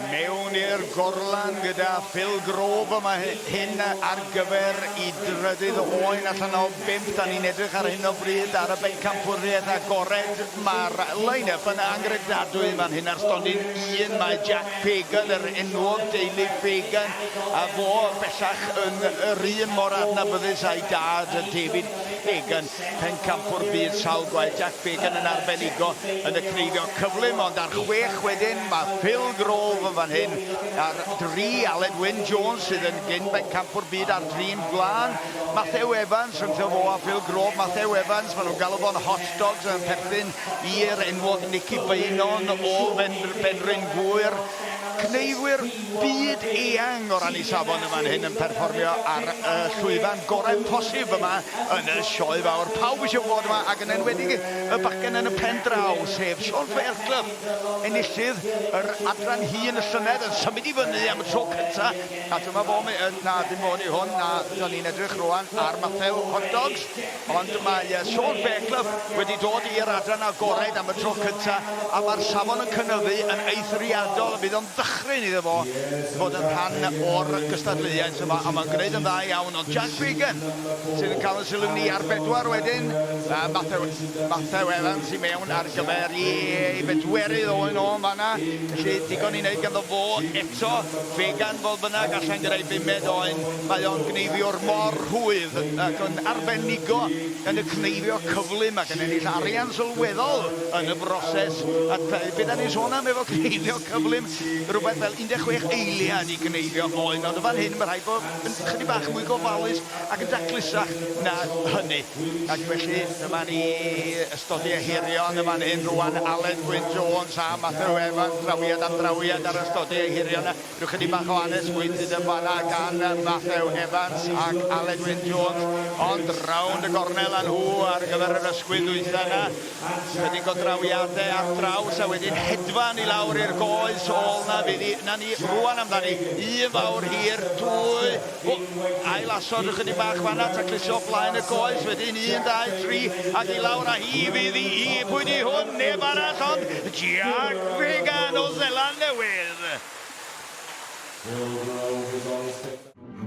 Mewn i'r gorlan gyda Phil Grove yma hyn ar gyfer i drydydd oen allan o bump. Da ni'n edrych ar hyn o bryd ar y bencampwriaeth agored. Mae'r line-up yn angredadwy fan hyn ar stondin un. Mae Jack Fagan, yr enwog deulu Fagan, a fo bellach yn yr un mor adnabyddus a'i dad, David Fagan. Pencampwr byd sawl gwaith, Jack Fagan yn arbenigo yn y cneifio cyflym, ond ar chwech wedyn mae Phil Grove yn fan hyn ar dri, Aled Wyn Jones sydd yn gyn bencampwr byd ar drin gwlân, Matthew Evans rhyngtho fo a Phil Grove, Matthew Evans, maen nhw'n galw fo'n hot dogs yn perthyn i'r enwog Nicky Beynon o Benrhyn Gŵyr. Cneifwyr byd eang o ran ei safon yn fan hyn yn perfformio ar y llwyfan gorau posib yma yn y Sioe Fawr. Pawb eisiau bod yma ac yn enwedig y bachgen yn y pen draw, sef Sean Fairclough, enillydd yr adran hŷn y llynedd yn symud i fyny am y tro cynta. A dyma fo, na dim fo ni hwn, na, da ni'n edrych rwan ar Matthew Hot Dogs. Ond mae Sean Fairclough wedi dod i'r adran agored am y tro cyntaf a mae'r safon yn cynyddu yn eithriadol a bydd o'n ddychryn iddo fo fod yn rhan o'r gystadleuaeth yma a mae'n gwneud yn dda iawn. Ond Jack Fagan sydd yn cael yn sylw ni ar bedwar wedyn, a Matthew, Matthew Evans i mewn ar gyfer ei bedwerydd oen o yn fanna, felly digon i wneud ganddo fo eto. Fagan fodd bynnag allan gyda'i bumed oen. Mae o'n gneifiwr mor rhwydd ac yn arbenigo yn y cneifio cyflym ac yn ennill arian sylweddol yn y broses. A be da ni'n sôn am efo cneifio cyflym? Rhywbeth fel 16 eiliad i gneifio oen, ond yn fan hyn mae rhaid bod yn chydig bach mwy gofalus ac yn daclusach na hynny. Ac felly dyma ni ystodiau hirion yn fan hyn rwan, Aled Gwyn Jones a Matthew Evans, drawiad am drawiad ar ystodiau hirion. Rhyw chydig bach o hanes gweithyd yn fanna gan Matthew Evans ac Aled Wyn Jones, ond rownd y gornel â nhw ar gyfer yr ysgwydd ddwytha yna. Chydig o drawiadau ar draws a wedyn hedfan i lawr i'r goes ôl na fydd hi. Na ni, rwan amdani. Un fawr hir, dwy, o, ail asod rhyw chydig bach fanna, tacluso flaen y goes, wedyn un, dau, tri, ac i lawr â hi fydd hi. Pwy di hwn? Neb arall ond Jack Fagan o Seland Newydd. Phil Grove is on his.